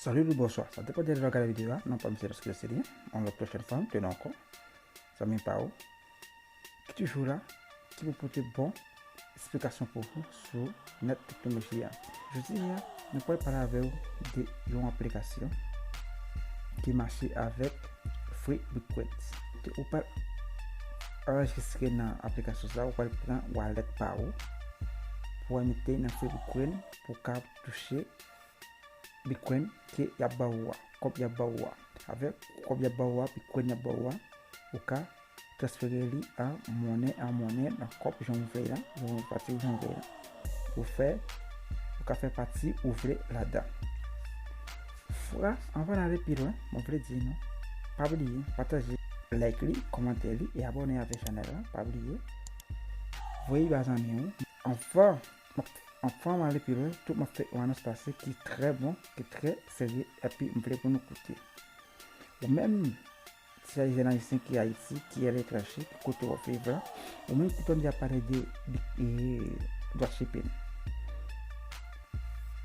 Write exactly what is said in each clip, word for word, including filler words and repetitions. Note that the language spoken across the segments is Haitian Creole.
Salut ou bonswa, sa depann de lè w gade videyo a. Non pa m se Loskil Selyen, yon lòt pwochèn fwa m tounen ankò. Zanmi pa ou ki toujou la, ki pou pote bon esplikasyon pou ou sou nèt teknoloji a. Jodi a, nou pral pale avè w de yon aplikasyon ki mache avèk Free Bitcoin. Ou pral anrejistre nan aplikasyon sa, ou pral pran wallet pa ou pou w mete nan Free Bitcoin pou w ka touche Bitcoin ke y ap ba ou a, kòb y ap ba ou a. Avèk kòb y ap ba ou a, Bitcoin y ap ba ou a, ou ka transfere li an monnen, an monnen, nan kòb jan w vle la, jan w pati jan w vle la. Ou fè, ou ka fè pati ou vle ladan. Fwa, anvan n ale pi lwen, mwen vle di nou, pa bliye pataje, like li, kòmante li e abòne avèk chanèl la, pa bliye. Voye ba zanmi w. Anvan, anvan m ale pi lwen, tout m ap fè yon anons pase ki trè bon, ki trè serye, epi m vle pou nou koute. Ou menm, si se jèn ayisyen ki Ayiti, ki aletranje, ki kote w ap viv la, ou menm ki tande y ap pale de, de, e, dropshipping.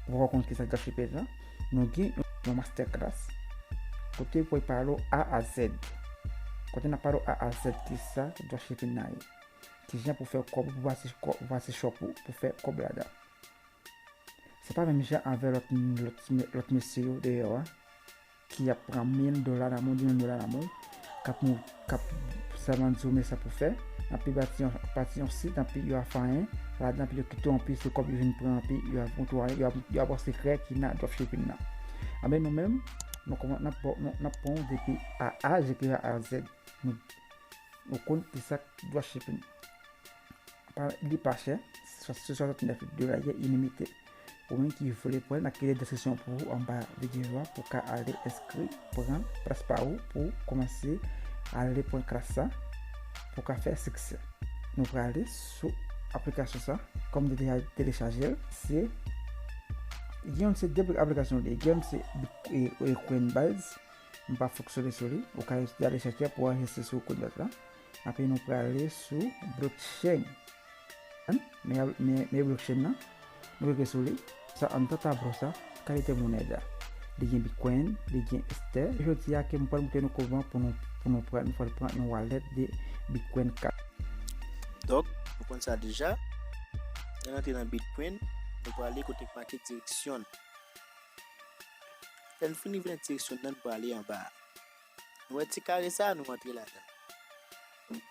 Ou poko konn ki sa dropshipping la? Nou gen yon masterclass kote pou pale w A a Z. Kote n ap pale w A a Z ki sa dropshipping la ye. Kijan pou fè kòb, pou pase kòb, pou pase shop ou, pou fè kòb ladan. Se pa menm jan avè lòt, lòt, lòt mesye yo deyò a, ki ap pran mil dola nan men w, de mil dola nan men w, k ap mou-, k ap sèlman di w men sa pou fè, anpi bati yon, bati yon sit, anpi yo ap fè anyen ladan, anpi yo kite w, anpi se kòb yo vin pran, anpi yo ap montre w anyen, yo ap, yo ap wè sekrè ki nan dropshipping nan. Anben nou menm, nou kòman, n ap, n ap, n ap pran w depi A a, jisrive A a Z. Nou, nou konn ki sa dropshipping. Pa, li pa chè, se swasannèf dola, li ilimite. Ou menm ki vle pran, n ap kite deskripsyon pou ou anba videyo a pou w ka ale enskri, pran plas pa ou pou w kòmanse ale pran klas sa pou w ka fè siksè. Nou prale sou aplikasyon sa, kòm m te deja telechaje l, se, gen youn se de aplikasyon li, gen youn se, e, e, Coinbase, m pa fonksyone sou li, ou ka ale chèche pou w anrejistre sou Coinbase la. Apre nou prale sou blockchain. Men, men, men blockchain nan, nou klike sou li. Sa anndan tablo sa, kalite monè a. Li gen Bitcoin, li gen Ether. Jodi a ke m pral montre nou kòman pou nou, pou nou pran, nou pral pran yon wallet de Bitcoin Cash. Donk, nou konn sa deja. Lè n antre nan Bitcoin, nou prale kote k make direksyon. Lè n fin rive nan direksyon nan, nou prale anba a. Nou wè ti kare sa, nou antre ladan l.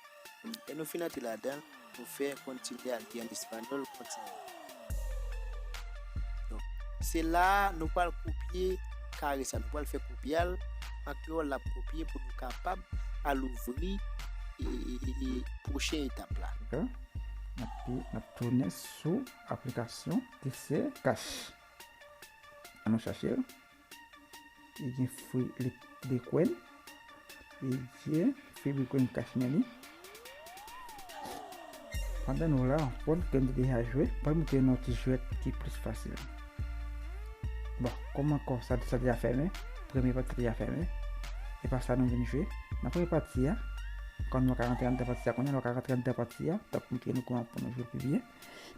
Lè nou fin antre ladan l, nou fè kontinye al di an espanyòl, kontinye. Donk, se la a nou pral kopye kare sa, nou pral fè kopyal, an kreyòl l ap kopye pou nou kapab al ouvri e, e, e, e pwochen etap la. Dakò? N ap, n ap tounen sou aplikasyon ki se Cash. Ann nou chache l. Li gen Free Li-, Liquid. Li gen Free Bitcoin Cash Money. Pandan nou la, konn ke m te deja jwe, m pral montre nou yon ti jwèt ki plis fasil. Bon, kòm ankò sa, sa deja fèmen, premye pati deja fèmen. E pa sa nou vin jwe. Nan premye pati a, kòm nou ka rantre anndan pati a kounye a, nou ka rantre anndan pati a, t ap montre nou kòman pou nou jwe pi byen.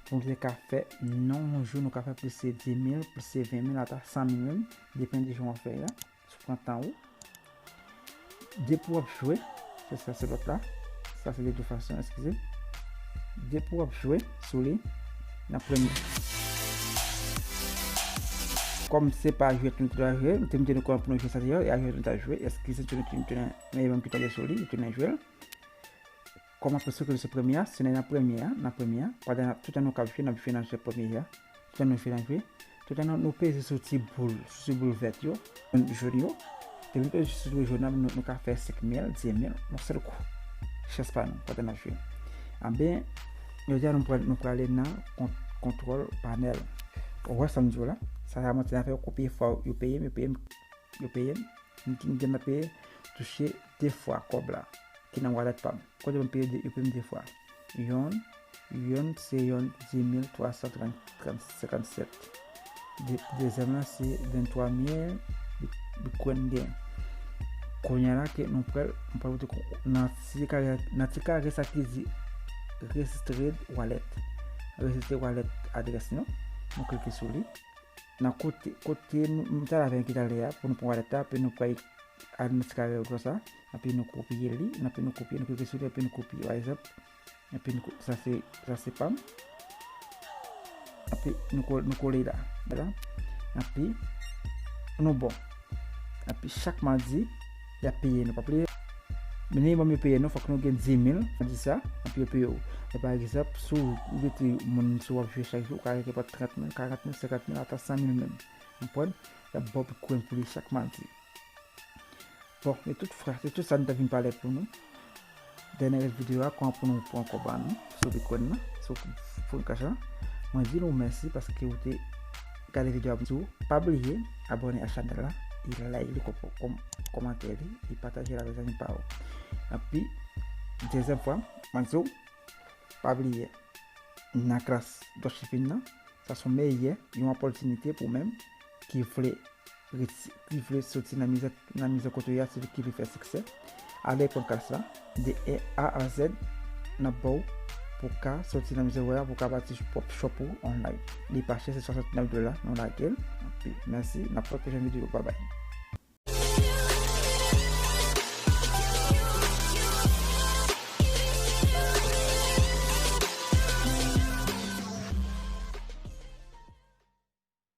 Pou nou te ka fè, nan yon jou, nou ka fè plis se dis mil, plis se ven mil, ata san mil menm, depann de jan w ap fè a. Si w pran tan ou. Depi w ap jwe, se sa, se lòt la. Sa se de tout fason, eskize. Depi w ap jwe sou li, nan premye. Kòm se pa jwèt nou te dwe jwe, nou te montre nou kòman pou nou jwe sa deyò, e a jwèt nou ta jwe, eskize, nou te, nou te, nou te, men menm ki tonbe sou li, nou te nan jwe l. Kòm apre sou ke se premye a, se nan premye a, nan premye a, pandan n ap, toutan nou k ap jwe, n ap jwe nan se premye a, toutan nou jwe, n ap jwe, toutan nou, nou peze sou ti boul, sou ti boul vèt yo, jòn yo, depi nou peze sou ti boul jòn nan, nou, nou ka fè senk mil, dis mil, yon sèl kou. Chans pa nou, pandan n ap jwe. Anben, jodi a nou pral, nou prale nan kon-, kontwòl panèl. Ou wè sa m di w la? Sa, sa montre nan fè yo konbyen fwa yo peye m, yo peye m, yo peye m. M, m gentan peye touche de fwa kòb la ki nan wallet pa m. Kote m peye de, yo peye m de fwa. Yonn, yonn se yonn dis mil twa san trant, trant, senkannsèt. De, dezyèm lan se venntwa mil Bit-, Bitcoin m gen. Kounye a la ke nou pral, nou pral vote ko-, nan ti kare, nan ti kare sa ki di registered wallet. Registered wallet adrès nou. Nou klike sou li. nan kote, kote nou, nou t al avè ki talè a, pou nou pran wallet la, epi nou pral al nan ti kare dwat sa, epi nou kopye li, epi nou kopye, nou klike sou li, epi nou kopye, pa egzanp, epi nou ko-, sa se, sa se pa m. Epi nou ko-, nou kole la, la. Epi nou bon. Epi chak madi, y ap peye nou, pa bliye. Minimòm yo peye nou, fòk nou gen dis mil, madi sa, epi yo peye w. E pa egzanp, si w rete moun, si w ap jwe chak jou, ou ka rete pran trant mil, karant mil, senkant mil, ata san mil menm. Konprann? Y ap ba w Bitcoin pou li chak madi. Bon, se tout frè, se tout sa nou te vin pale pou nou. Dènye rès videyo a, kòman pou nou pran kòb an nou sou Bitcoin nan, sou Phone Cash la. Mwen di nou mèsi paske ou te gade videyo a. Di w pa bliye abòne a chanèl la, e like li, kòm-, kòm-, kòmante li, e pataje l avèk zanmi pa w. Epi, dezyèm fwa, mwen di w, pa bliye, nan klas dropshipping nan, sa se yon meyè, yon opòtinite pou menm ki vle reti-, ki vle soti nan mizè, nan mizè kote w ye a, se ki vle fè siksè. Ale pran klas la, de A a Z, n ap ba w pou w ka soti nan mizè w ye a, pou w ka bati pwòp shop ou online. Li pa chè, se swasantnèf dola, nou lage l. Epi, mèsi, n ap fè pwochen videyo, babay.